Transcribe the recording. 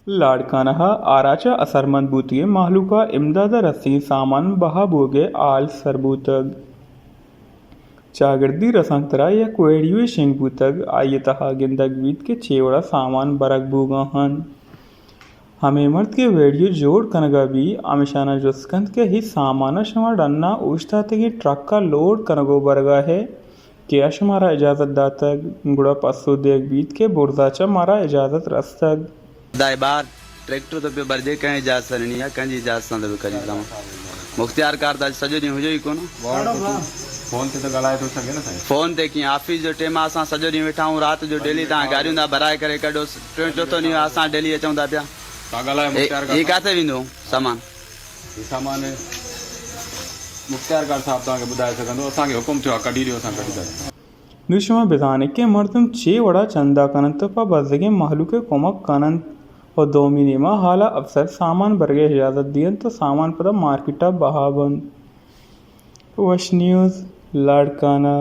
لاڑکانہ ءَ آراچ ءَ اثرمند بوتگیں مہلوک ءَ امداد ءَ رستگیں سامان بہا بوگ ءِ ہال سر بوتگ۔ چاگردی رسانکدر ءَ یک ویڈیوے شنگ بوتگ، آئی ءِ تہا گندگ بیت کہ چے وڑا سامان برگ بوگا انت۔ ہمے مرد کہ ویڈیو جوڑ کنگا بی، ہمشانا جست کنت کہ اے سامانا شما ڈنا اوشتاتگیں ٹرکا لوڈ کنگ و برگا ہے؟ کہ آ شمارا اجازت داتگ، گڑا پسو دیگ بیت کہ برزا چہ مارا اجازت رستگ۔ دائے بار ٹریکٹر تو پہ برجے کہیں اجازت نہیں ہے، کہیں اجازت نہ دے کری تم۔ مختیار کار دا سجو دیں ہجوئی کون؟ فون تے تو گلائے تو سکے نا سائیں۔ فون تے کی آفس جو ٹائم آساں سجو دیں بیٹھا ہوں، رات جو ڈیلی تاں گاڑیوں دا برائے کرے کڈو، ٹرین جو تو نہیں آساں ڈیلی اچوں دا پیا۔ تا گلائے اے، مختیار کا اے کاتے ویندو سامان؟ اے سامان ہے۔ مختیار کار صاحب تاں کے بدائے سکندو، اساں کے حکم تھیو کڈی دیو، اساں کڈی دا۔ نوں شما بزانت کہ مردم چے وڑا چندہ کننت و پہ بزگیں مہلوک ء کمک کننت و دومی نیما حالا افسر سامان برگ ء اجازت دینت و سامان پدا مارکیٹ ء بہا بنت۔ وش نیوز، لاڑکانہ۔